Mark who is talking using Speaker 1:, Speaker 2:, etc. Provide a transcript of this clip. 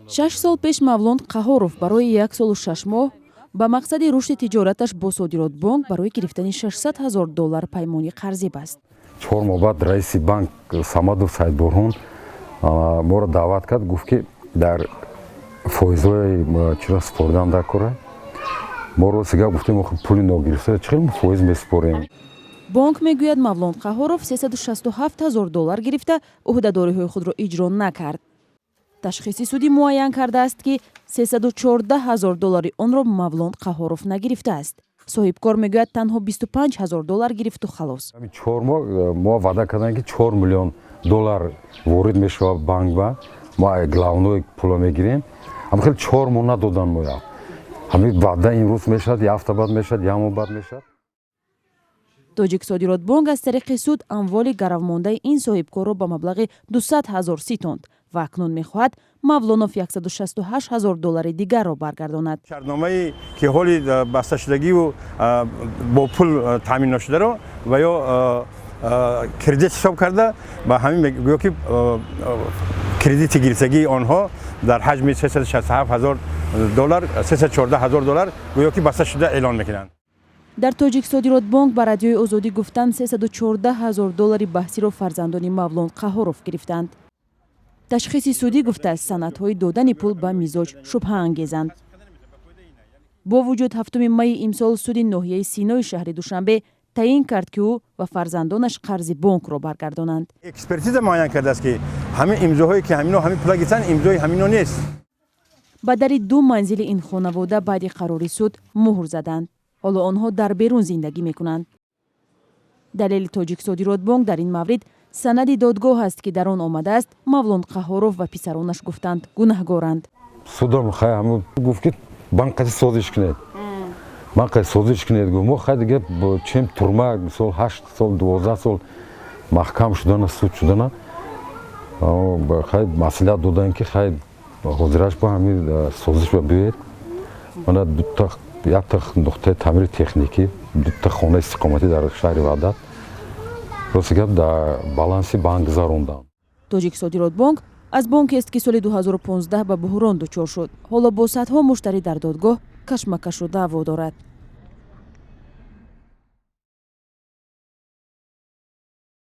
Speaker 1: 6 сол пеш Мавлон Қаҳоров барои як солу 6 моҳ ба мақсади рушди тиҷораташ бо Содиротбонк барои гирифтани 600 ҳазор доллар паймони қарзӣ баст.
Speaker 2: 4 моҳ баъд раиси банк Самадов Саидбурҳон моро даъват кард, гуфт, ки дар фоизҳои чиро супоридан дар кора. Мо рости гап гуфтем, пули ногирифта чӣ хел фоиз месупорем?
Speaker 1: Бонк мегӯяд, Мавлон Қаҳоров 367 ҳазор доллар гирифта, ӯҳдадориҳои худро иҷро накард. Ташхиси судӣ муайян кардааст, ки 314 ҳазор доллари онро Мавлон Қаҳоров нагирифтааст. Соҳибкор мегӯяд, танҳо 25 ҳазор доллар гирифту халос.
Speaker 2: 4 моҳ мо ваъда кардем, ки 4 миллион доллар ворид мешавад банк ба мо, главной пуло мегирем. Ама хеле 4 моҳ надодан моя. Ҳамин ваъда имрӯз мешавад, як ҳафта баъд мешавад, як моҳ баъд мешавад.
Speaker 1: Тоҷиксодиротбонк аз тариқи суд амволи гаравмондаи ин соҳибкорро ба маблағи 200 ҳазор ситонд ва акнун мехоҳад Мавлонов 168 ҳазор доллари дигарро баргардонад.
Speaker 3: Шартномае ки ҳоли басташудагиву бо пул таъмин нашударо ва ё кредит ҳисоб карда, ба ҳамин гӯё ки кредити гирифтагии онҳо дар ҳаҷми 367 ҳазор доллар, 314 ҳазор доллар гӯё ки баста шуда эълон мекунанд.
Speaker 1: Дар Тоҷиксодиротбонк ба Радиои Озодӣ гуфтанд, 314 ҳазор доллари баҳсиро фарзандони Мавлон Қаҳоров гирифтанд. Ташхиси судӣ гуфтааст, санадҳои додани пул ба мизоҷ шубҳаангезанд. Бо вуҷуд, 7 майи имсол суди ноҳияи Синои шаҳри Душанбе таъин кард, ки ӯ ва фарзандонаш қарзи бонкро баргардонанд.
Speaker 3: Экспертиза муайян кардааст, ки ҳамин имзоҳое ки ҳамино ҳамин пула гирифтанд, имзои ҳамино нест.
Speaker 1: Ба дари ду манзили ин хонавода баъди қарори суд муҳр заданд. Ҳоло онҳо дар берун зиндагӣ мекунанд. Далели Тоҷиксодиротбонк дар ин маврид санади додгоҳ аст, ки дар он омадааст, Мавлон Қаҳоров ва писаронаш гуфтанд, гунаҳгоранд.
Speaker 2: Судам хай гуфт, ки банк қати созиш кунед, банк қати созиш кунед, гуфт. Мо хай дига чем турма, мисол, 8 сол, 12 сол маҳкам шудана, суд шудана, хай маслиҳат доданд, ки хай ҳозираш бо ҳамин созиш ба биёед. Мана дута, якта нуқтаи таъмири техникӣ, дута хонаи истиқоматӣ дар шаҳри Ваҳдат, рости гап, дар баланси банк гузарондам.
Speaker 1: Тоҷиксодиротбонк аз бонкест, ки соли 2015 ба буҳрон дучор шуд. Ҳоло бо садҳо муштарӣ дар додгоҳ кашмакашу даъво дорад.